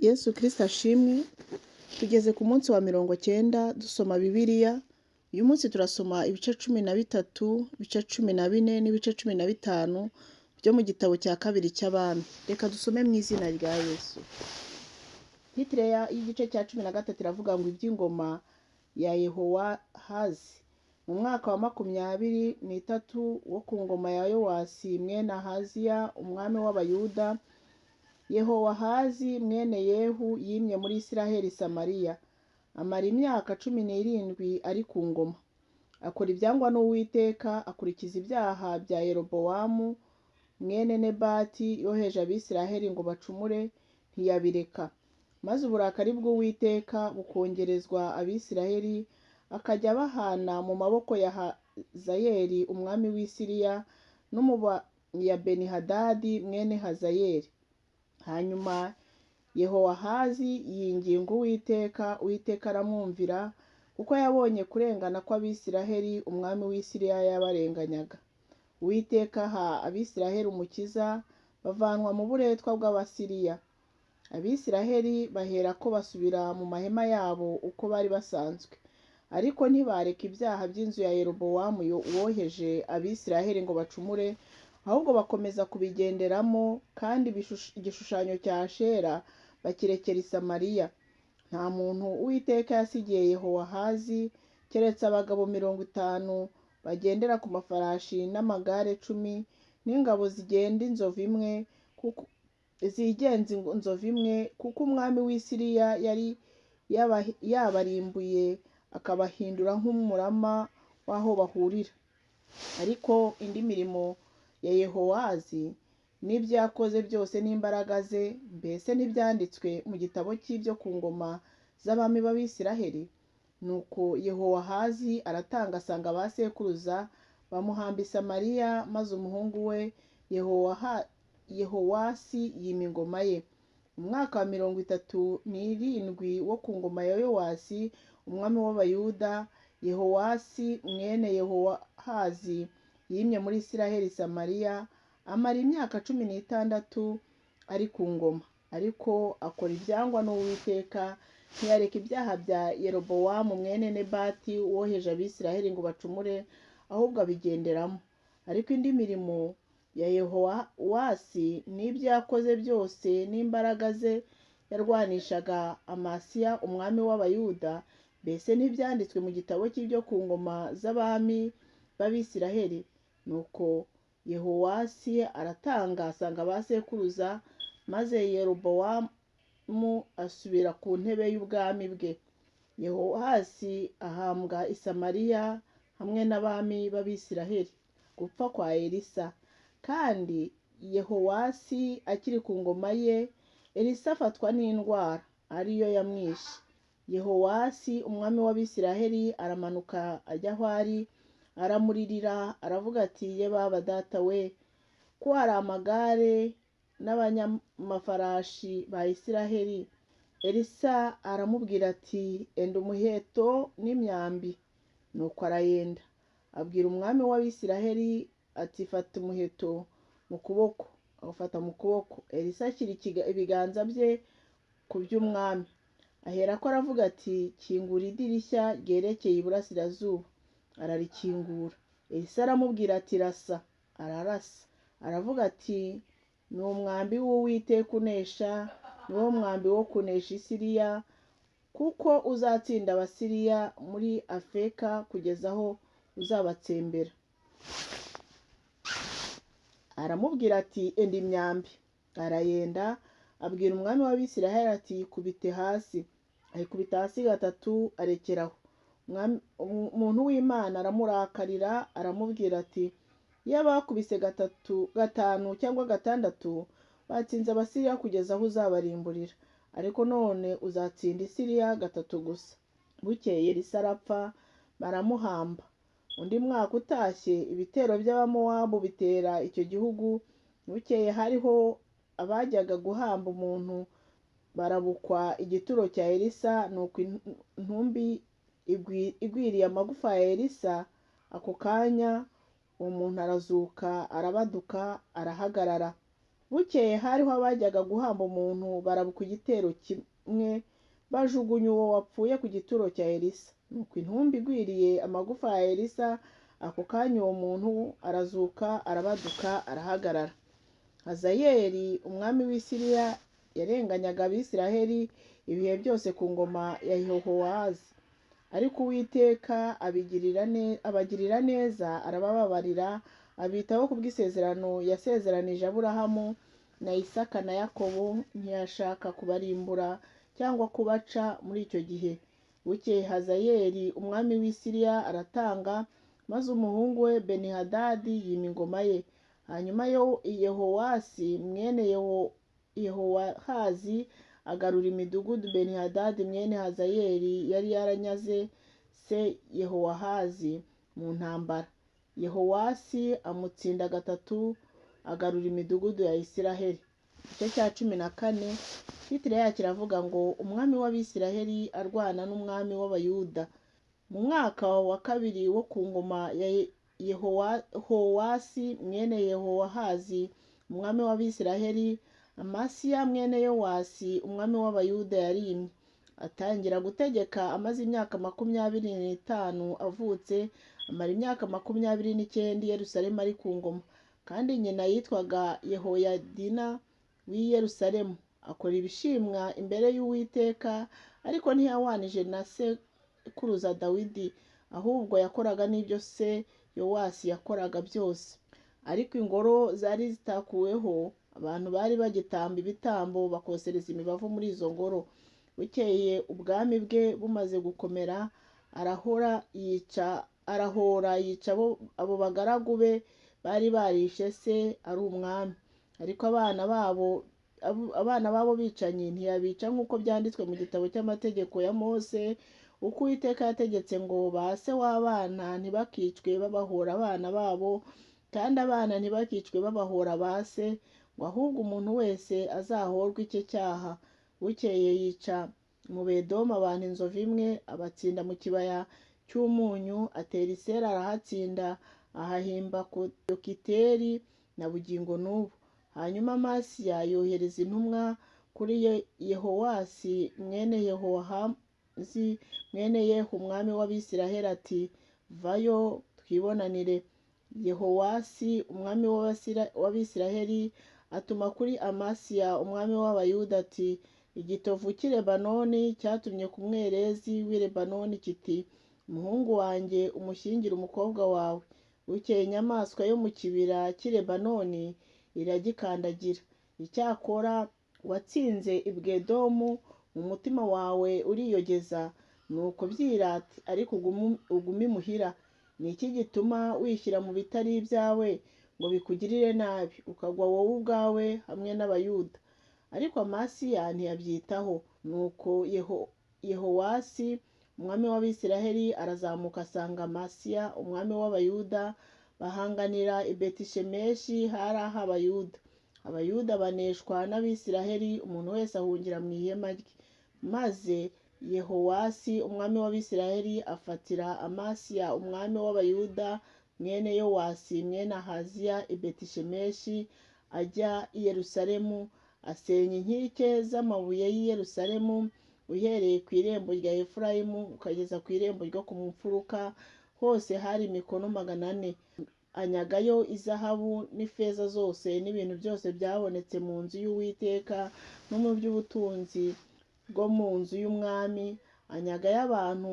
Yesu Kristo ashimwe. Tugeze ku munsi wa 90 dusoma Bibiliya. Uyu munsi turasoma ibice 13, ibice 14 n'ibice 15 byo mu gitabo cya kabiri cy'Abami. Reka dusome mu izina rya Yesu. Titire y'igice cya 13 iravuga ngo iby'ingoma ya Yehowahazi. Mu mwaka wa 23 wo ku ngoma ya Yowasi mwene Ahaziya umwami w'Abayuda, Yehowahazi mwene Yehu yimye muri Isiraheli Samariya, amara imyaka 17 ari ku ngoma. Akora ibyangwa n'Uwiteka, akurikiza ibyaha bya Yerobowamu mwene Nebati yoheje Abisiraheli ngo bacumure, ntiyabireka. Maze uburakari bw'Uwiteka bukongerezwa Abisiraheli, akajya abahana mu maboko ya Hazayeli umwami w'i Siriya no mu ya Benihadadi mwene Hazayeli. Hanyuma Yehowahazi yinginga Uwiteka, Uwiteka aramwumvira, kuko yabonye kurengana kw'Abisiraheli umwami w'i Siriya yabarenganyaga. Uwiteka aha Abisiraheli umukiza, bavanwa mu buretwa bw'Abasiriya. Abisiraheli baherako basubira mu mahema yabo uko bari basanzwe. Ariko ntibareka ibyaha by'inzu ya Yerobowamu woheje Abisiraheli ngo bacumure, ahubwo bakomeza kubigenderamo, kandi igishushanyo cya Ashera bakirekera i Samariya. Nta muntu Uwiteka yasigiye Yehowahazi, keretse abagabo 50 bagendera ku mafarashi n'amagare 10, n'ingabo zigenda inzovu imwe, kuko zigenza inzovu imwe, kuko umwami w'i Siriya yari yabarimbuye akabahindura nk'umurama w'aho bahurira. Ariko indi mirimo ya Yehowahazi n'ibyo yakoze byose n'imbaraga ze, mbese ntibyanditswe mu gitabo cy'ibyo ku ngoma z'abami b'Abisiraheli? Nuko Yehowahazi aratanga asanga ba sekuruza, bamuhamba i Samariya, maze umuhungu we Yehowasi yima ingoma ye. Mu mwaka wa 37 wo ku ngoma ya Yowasi umwami w'Abayuda, Yehowasi mwene Yehowahazi yimye muri Isiraheli Samariya, amara imyaka 16 ari ku ngoma. Ariko akora ibyangwa n'Uwiteka, ntiyareka ibyaha bya Yerobowamu mwene Nebati woheje Abisiraheli ngo bacumure, ahubwo abigenderamo. Ariko indi mirimo ya Yehowasi n'ibyo yakoze byose n'imbaraga ze yarwanishaga Amasiya umwami w'Abayuda, mbese ntibyanditswe mu gitabo cy'ibyo ku ngoma z'abami b'Abisiraheli? Nuko Yehowasi aratanga asanga ba sekuruza, maze Yerobowamu asubira ku ntebe y'ubwami bwe. Yehowasi ahambwa i Samariya hamwe n'abami b'Abisiraheli. Gupfa kwa Elisa. Kandi Yehowasi akiri ku ngoma ye, Elisa afatwa n'indwara ariyo yamwishe. Yehowasi umwami w'Abisiraheli aramanuka ajya aho ari, aramuririra, aravuga ati: ye baba data we, ko hari amagare n'abanyamafarashi ba Isiraheli. Elisa aramubwira ati: enda umuheto n'imyambi. Nuko arayenda. Abwira umwami w'Abisiraheli ati: fata umuheto mu kuboko. Awufata mu kuboko. Elisa ashyira ibiganza bye ku by'umwami. Aherako aravuga ati: kingura idirishya ryerekeye iburasirazuba. Ararikingura. Elisa aramubwira ati: rasa. Ararasa. Aravuga ati: ni umwambi w'Uwiteka unesha, ni wo mwambi wo kunesha Isiriya, kuko uzatsinda Abasiriya muri Afeka kugeza aho uzabatsembera. Aramubwira ati: enda imyambi. Arayenda. Abwira umwami w'Abisiraheli ati: kubite hasi. Ayikubita hasi 3, arekeraho. Umuntu w'Imana aramurakarira, aramubwira ati: iyo bakubise 3, 5 cyangwa 6, batsinze Abasiriya kugeza aho uzabarimburira. Ariko none uzatsinda Isiriya 3 gusa. Bukeye Elisa arapfa, baramuhamba. Undi mwaka utashye, ibitero by'Abamowabu bitera icyo gihugu. Bukeye hariho abajyaga guhamba umuntu, barabukwa igituro cya Elisa. Nuko intumbi igwiriye amagufa ya Elisa. Ako kanya uwo muntu arazuka, arabaduka, arahagarara. Bukeye hariho abajyaga guhamba umuntu, barabuka igitero kimwe, bajugunya uwo wapfuye ku gituro cya Elisa. Nuko intumbi igwiriye amagufa ya Elisa, ako kanya uwo muntu arazuka, arabaduka, arahagarara. Hazayeli umwami w'i Siriya yarenganyaga Abisiraheli ibihe byose ku ngoma ya Yehowahazi. Ariko Uwiteka abagirira neza, arabababarira, abitaho kubw'isezerano yasezeranije Aburahamu na Isaka na Yakobo, ntiyashaka kubarimbura cyangwa kubaca muri icyo gihe. Bukeye Hazayeli umwami w'i Siriya aratanga, maze umuhungu we Benihadadi yima ingoma ye. Hanyuma Yehowasi mwene Yehowahazi agarura imidugudu Benihadadi mwene Hazayeli yari yaranyaze se Yehowahazi mu ntambara. Yehowasi amutsinda gatatu, agarura imidugudu ya Isiraheli. Igice cya 14, titire yacyo iravuga ngo umwami w'Abisiraheli arwana n'umwami w'Abayuda. Mu mwaka wa kabiri wo ku ngoma ya Yehowasi mwene Yehowahazi umwami w'Abisiraheli, Amasiya mwene Yowasi umwami w'Abayuda yarimye. Atangira gutegeka amaze imyaka 25 avutse, amara imyaka 29 i Yerusalemu ari ku ngoma. Kandi nyina yitwaga Yehoyadina w'i Yerusalemu. Akora ibishimwa imbere y'Uwiteka, ariko ntiyahwanije na sekuruza Dawidi, ahubwo yakoraga n'ibyo se Yowasi yakoraga byose. Ariko ingoro zari zitakuweho, abantu bari bagitamba ibitambo bakosereza imibavu muri izo ngoro. Bukeye ubwami bwe bumaze gukomera, arahora yica abo bagaragu be bari barishe se ari umwami. Ariko abana babo bicanyi ntiyabica nk'uko byanditswe mu gitabo cy'amategeko ya Mose, uko Uwiteka yategetse ngo ba se w'abana ntibakicwe babahora abana babo, kandi abana ntibakicwe babahora ba se, ngo ahubwo umuntu wese azahorwe icye cyaha. Bukeye yica mu Bedomu abantu inzovu imwe, abatsinda mu kibaya cy'umunyu, atera Isera arahatsinda, ahahimba ku Yokiteli na bugingo n'ubu. Hanyuma Amasiya yohereza intumwa kuri Yehowasi mwene Yehowahazi mwene Yehu umwami w'Abisiraheli ati: vayo twibonanire. Yehowasi umwami w'Abisiraheli atuma kuri Amasiya umwami w'Abayuda ati: igitovu cy'i Lebanoni cyatumye ku mwerezi w'i Lebanoni kiti: umuhungu wanjye umushyingire umukobwa wawe. Bukeye inyamaswa yo mu kibira cy'i Lebanoni iragikandagira. Icyakora watsinze i Bwedomu, mu mutima wawe uriyogeza, nuko byirate, ariko ugume imuhira. Ni iki gituma wishyira mu bitari ibyawe ngo bikugirire nabi, ukagwa wowe ubwawe hamwe n'Abayuda? Ariko Amasiya ntiyabyitaho. Nuko Yehowasi umwami w'Abisiraheli arazamuka asanga Amasiya umwami w'Abayuda, bahanganira i Betishemeshi hari ah'Abayuda. Abayuda baneshwa n'Abisiraheli, umuntu wese ahungira mu ihema rye. Maze Yehowasi umwami w'Abisiraheli afatira Amasiya umwami w'Abayuda mwene Yowasi mwene Ahaziya i Betishemeshi, ajya i Yerusalemu, asenya inkike z'amabuye y'i Yerusalemu, uhereye ku irembo rya Efurayimu ukageza ku irembo ryo ku mfuruka, hose hari imikono 400. Anyagayo izahabu n'ifeza zose n'ibintu byose byabonetse mu nzu y'Uwiteka no mu by'ubutunzi bwo mu nzu y'umwami. Anyagayo abantu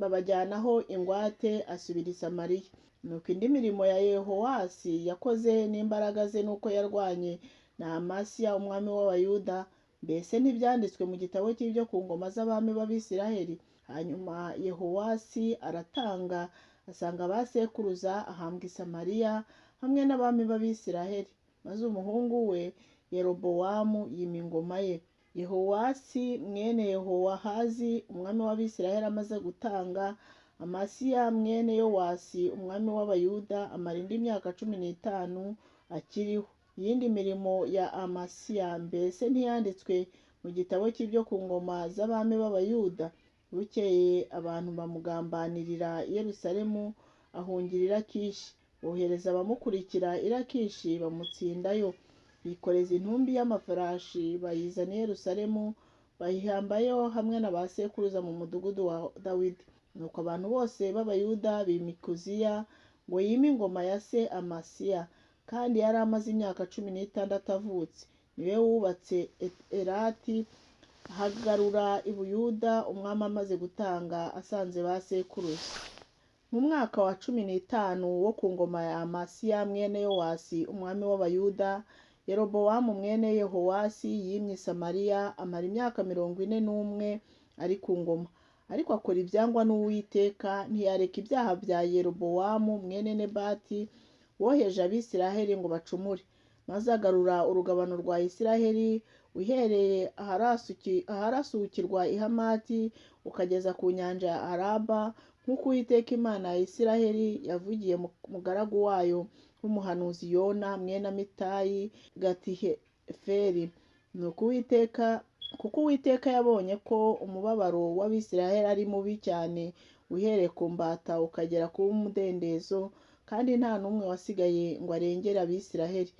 babajyanaho ingwate, asubira i Samariya. Nuko indi mirimo ya Yehowasi yakoze n'imbaraga ze n'uko yarwanye na Amasiya umwami w'Abayuda, mbese ntibyanditswe mu gitabo cy'ibyo ku ngoma z'abami b'Abisiraheli? Hanyuma Yehowasi aratanga, asanga ba sekuruza, ahambwa i Samariya hamwe n'abami b'Abisiraheli. Maze umuhungu we Yerobowamu yima ingoma ye. Yehowasi mwene Yehowahazi umwami w'Abisiraheli amaze gutanga, Amasiya mwene Yowasi umwami w'Abayuda amara indi myaka 15 akiriho. Iyindi mirimo ya Amasiya mbese ntiyanditswe mu gitabo cy'ibyo ku ngoma z'abami b'Abayuda? Bukeye abantu bamugambanirira i Yerusalemu, ahungirira Lakishi. Bohereza abamukurikira i Lakishi bamutsindayo. Bikoreza intumbi y'amafarashi bayizana i Yerusalemu, bayihambayo hamwe na ba sekuruza mu mudugudu wa Dawidi. Nuko abantu bose b'Abayuda bimika Uziya ngo yime ingoma ya se Amasiya, kandi yari amaze imyaka 16 avutse. Ni we wubatse Elati, ahagarura i Buyuda umwami amaze gutanga asanze ba sekuruza. Mu mwaka wa 15 wo ku ngoma ya Amasiya mwene Yowasi umwami w'Abayuda, Yerobowamu mwene Yehowasi yimye i Samariya, amara imyaka 41 ari ku ngoma. Ariko akora ibyangwa n'Uwiteka, ntiyareka ibyaha bya Yerobowamu mwene Nebati woheje Abisiraheli ngo bacumure. Maze agarura urugabano rwa Isiraheli uhereye aharasukirwa i Hamati ukageza ku nyanja ya Araba, nk'uko Uwiteka Imana ya Isiraheli yavugiye mugaragu wayo w'umuhanuzi Yona mwene Amitayi Gatiheferi. Nuko Uwiteka kuko Uwiteka yabonye ko umubabaro w'Abisiraheli ari mubi cyane, uhereye ku mbata ukagera ku w'umudendezo, kandi nta n'umwe wasigaye ngo arengere Abisiraheli.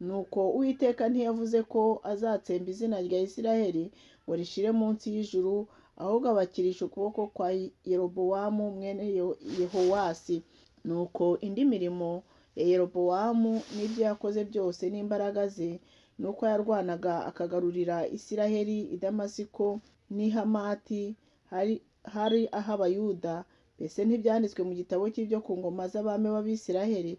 Nuko Uwiteka ntiyavuze ko azatsemba izina rya Isiraheli ngo rishire munsi y'ijuru, ahubwo abakirisha ukuboko kwa Yerobowamu mwene Yehowasi. Nuko indi mirimo ya Yerobowamu n'ibyo yakoze byose n'imbaraga ze, nuko yarwanaga akagarurira Isiraheli i Damasiko n'i Hamati hari ah'Abayuda, mbese ntibyanditswe mu gitabo cy'ibyo ku ngoma z'abami b'Abisiraheli?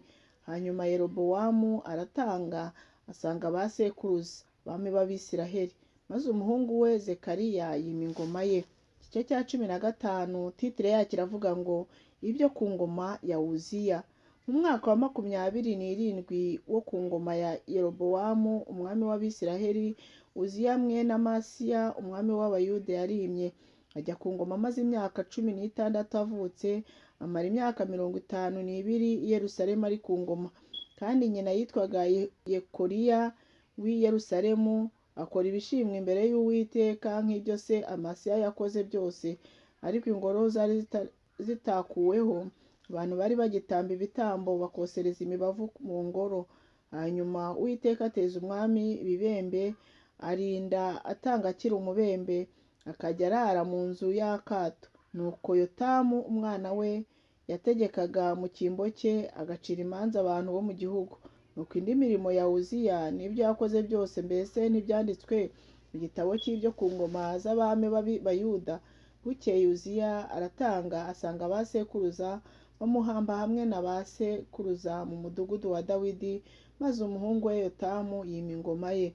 Hanyuma Yerobowamu aratanga asanga ba sekuruza, abami b'Abisiraheli, maze umuhungu we Zekariya yima ingoma ye. Igice cya 15 titire yacyo iravuga ngo ibyo ku ngoma ya Uziya. Mu mwaka wa 27 wo ku ngoma ya Yerobowamu umwami w'Abisiraheli, Uziya mwene Amasiya umwami w'Abayuda yarimye, ajya ku ngoma amaze imyaka 16 avutse, amara imyaka 52 i Yerusalemu ari ku ngoma. Kandi nyina yitwaga Yekoriya w'i Yerusalemu, akora ibishimwa imbere y'Uwiteka nk'ibyo se Amasiya yakoze byose. Ariko ingoro zari zitakuweho, abantu bari bagitamba ibitambo bakosereza imibavu mu ngoro. Hanyuma Uwiteka ateza umwami ibibembe, arinda atanga akiri umubembe, akajya arara mu nzu y'akato. Nuko Yotamu umwana we yategekaga mu cyimbo cye, agacira imanza abantu bo mu gihugu. Nuko indi mirimo ya Uziya n'ibyo yakoze byose, mbese ntibyanditswe mu gitabo cy'ibyo ku ngoma z'abami b'Abayuda? Bukeye Uziya aratanga asanga ba sekuruza, bamuhamba hamwe na ba sekuruza mu mudugudu wa Dawidi, maze umuhungu we Yotamu yima ingoma ye.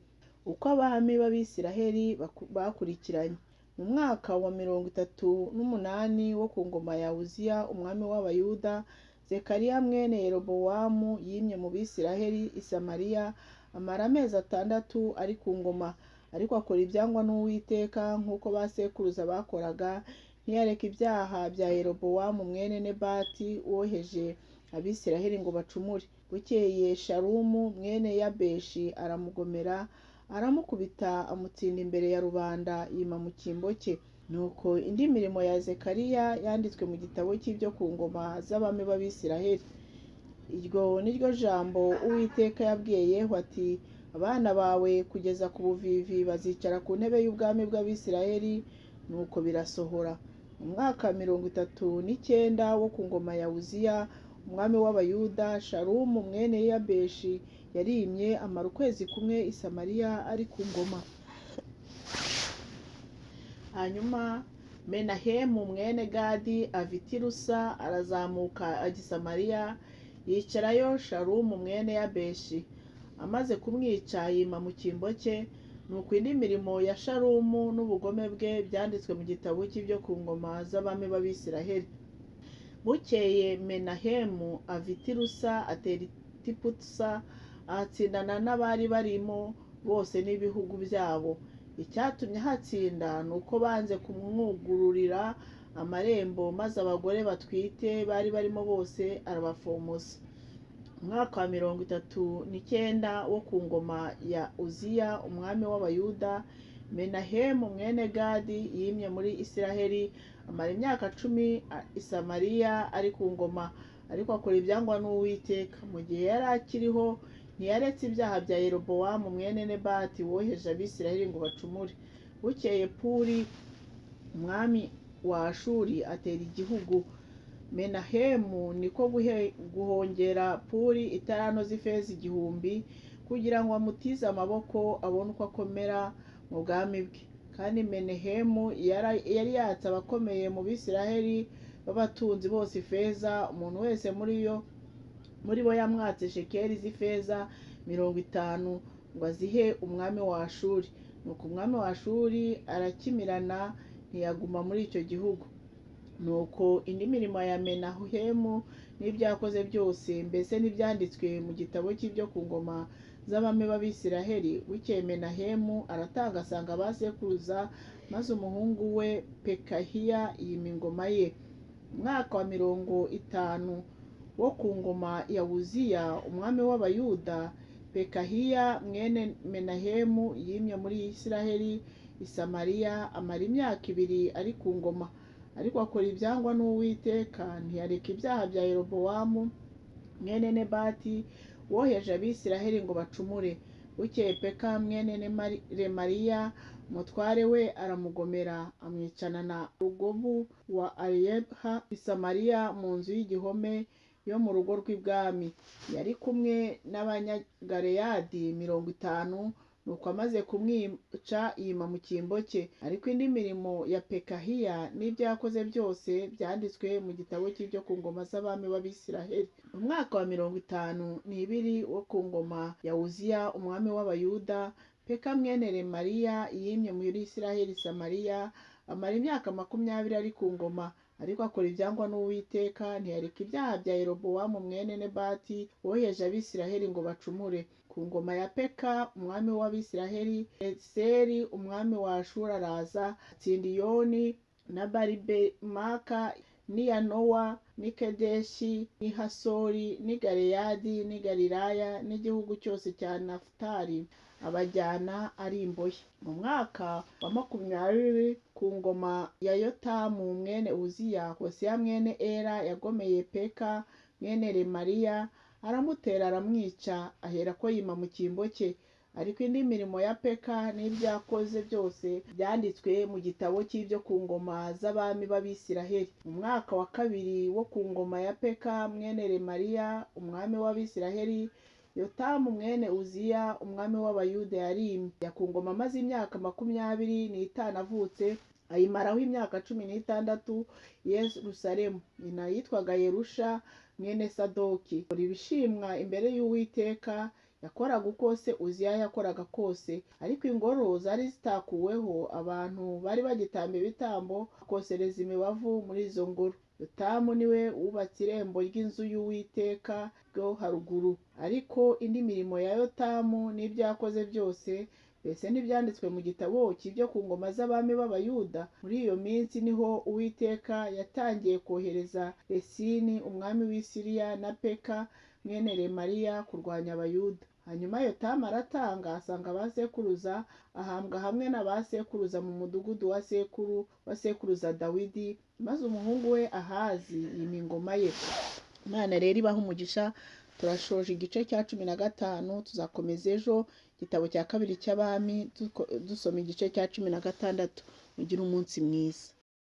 Uko abami b'Abisiraheli bakurikiranye. Mu mwaka wa 38 wo ku ngoma ya Uziya umwami w'Abayuda, Zekariya mwene Yerobowamu yimye mu Bisiraheli i Samariya, amara amezi 6 ari ku ngoma. Ariko akora ibyangwa n'Uwiteka nk'uko ba sekuruza bakoraga, ntiyareka ibyaha bya Yerobowamu mwene Nebati woheje Abisiraheli ngo bacumure. Bukeye Shalumu mwene Yabeshi aramugomera, aramukubita, amutsinda imbere ya rubanda, yima mu cyimbo cye. Nuko indi mirimo ya Zekariya yanditswe mu gitabo cy'ibyo ku ngoma z'abami b'Abisiraheli. Iryo ni ryo jambo Uwiteka yabwiye Yehu ati: abana bawe kugeza ku buvivi bazicara ku ntebe y'ubwami bw'Abisiraheli. Nuko birasohora. Mu mwaka 39 wo ku ngoma ya Uziya umwami w'Abayuda, Shalumu mwene Yabeshi yarimye, amara ukwezi kumwe i Samariya ari ku ngoma. Hanyuma Menahemu mwene Gadi ava i Tirusa, arazamuka ajya i Samariya, yicarayo Shalumu mwene Yabeshi. Amaze kumwica yima mu cyimbo cye. Nuko indi mirimo ya Shalumu n'ubugome bwe byanditswe mu gitabo cy'ibyo ku ngoma z'abami b'Abisiraheli. Bukeye Menahemu ava i Tirusa atera i Tipusa, ahatsindana n'abari barimo bose n'ibihugu byabo. Icyatumye ahatsinda ni uko banze kumwugururira amarembo, maze abagore batwite bari barimo bose arabafomoza. Umwaka wa 39 wo ku ngoma ya Uziya umwami w'Abayuda, Menahemu mwene Gadi yimye muri Isiraheli, amara imyaka 10 i Samariya ari ku ngoma. Ariko akora ibyangwa n'Uwiteka. Mu gihe yari akiriho ntiyaretse ibyaha bya Yerobowamu mwene Nebati woheje Abisirayeli ngo bacumure. Bukeye Puri umwami wa Ashuri atera igihugu. Menahemu niko guhongera Puri italanto z'ifeza 1000 kugira ngo amutize amaboko abone uko akomera mu bwami bwe. Kandi Menahemu yari yatse abakomeye mu Bisirayeli b'abatunzi bose ifeza, umuntu wese muri bo yamwatse shekeli z'ifeza 50 ngo azihe umwami wa Ashuri. Nuko umwami wa Ashuri arakimirana ntiyaguma muri icyo gihugu. Nuko indi mirimo ya Menahemu n'ibyo yakoze byose, mbese n'ibyanditswe mu gitabo cy'ibyo ku ngoma z'abami b'Abisiraheli. Bukeye Menahemu aratanga asanga abasekuruza, maze umuhungu we Pekahiya yima ingoma ye. Umwaka wa 50 wo ku ngoma ya Uziya umwami w'Abayuda, Pekahiya mwene Menahemu yimye muri Isiraheli i Samariya, amara imyaka 2 ari ku ngoma. Ariko akora ibyangwa n'Uwiteka, ntiyareka ibyaha bya Yerobowamu mwene Nebati woheje Abisiraheli ngo bacumure. Bukeye Peka mwene Remaliya umutware we aramugomera, amwicana na Rugobu wa Ariyeha i Samariya mu nzu y'igihome yo mu rugo rw'ibwami. Yari kumwe n'Abanyagaleyadi 50. Nuko amaze kumwica yima mu cyimbo cye. Ariko indi mirimo ya Pekahiya n'ibyo yakoze byose byanditswe mu gitabo cy'ibyo ku ngoma z'abami b'Abisiraheli. Mu mwaka wa 52 wo ku ngoma ya Uziya umwami w'Abayuda, Peka mwene Remaliya yimye muri Isiraheli Samariya, amara imyaka 20 ari ku ngoma. Ariko akora ibyangwa n'Uwiteka, ntiyareka ibyaha bya Yerobowamu mwene Nebati woheje Abisiraheli ngo bacumure. Ku ngoma ya Peka umwami w'Abisiraheli, Eseri umwami wa Ashuri araza atsinda Iyoni na Baribemaka n'i Yanowa n'i Kedeshi n'i Hasori n'i Galeyadi n'i Galilaya n'igihugu cyose cya Nafutali, abajyana ari imbohe. Mu mwaka wa 20 ku ngoma ya Yotamu mwene Uziya, Hoseya mwene Ela yagomeye Peka mwene Remaliya, aramutera aramwica, aherako yima mu cyimbo cye. Ariko indi mirimo ya Peka n'ibyo yakoze byose byanditswe mu gitabo cy'ibyo ku ngoma z'abami b'Abisiraheli. Mu mwaka wa 2 wo ku ngoma ya Peka mwene Remaliya umwami w'Abisiraheli, Yotamu mwene Uziya umwami w'Abayuda yarimye. Ajya ku ngoma amaze imyaka 25 avutse, ayimaraho imyaka 16 i Yerusalemu. Nyina yitwaga Yerusha mwene Sadoki. Akora ibishimwa imbere y'Uwiteka, yakoraga uko se Uziya yakoraga kose. Ariko ingoro zari zitakuweho, abantu bari bagitamba ibitambo bakosereza imibavu muri izo ngoro. Yotamu niwe wubatse irembo ry'inzu y'Uwiteka ryo haruguru. Ariko indi mirimo ya Yotamu n'ibyo yakoze byose, mbese ntibyanditswe mu gitabo cy'ibyo ku ngoma z'abami b'Abayuda. Muri iyo minsi niho Uwiteka yatangiye kohereza Resini umwami w'i Siriya na Peka mwene Remaliya kurwanya Abayuda. Hanyuma Yotamu aratanga asanga abasekuruza, ahambwa hamwe na ba sekuruza mu mudugudu wa sekuru wa sekuruza Dawidi, maze umuhungu we Ahazi yima ingoma ye. Imana rero ibahe umugisha. Turashoje igice cya 15, tuzakomeza ejo igitabo cya 2 cy'Abami dusoma igice cya 16. Mugire umunsi mwiza.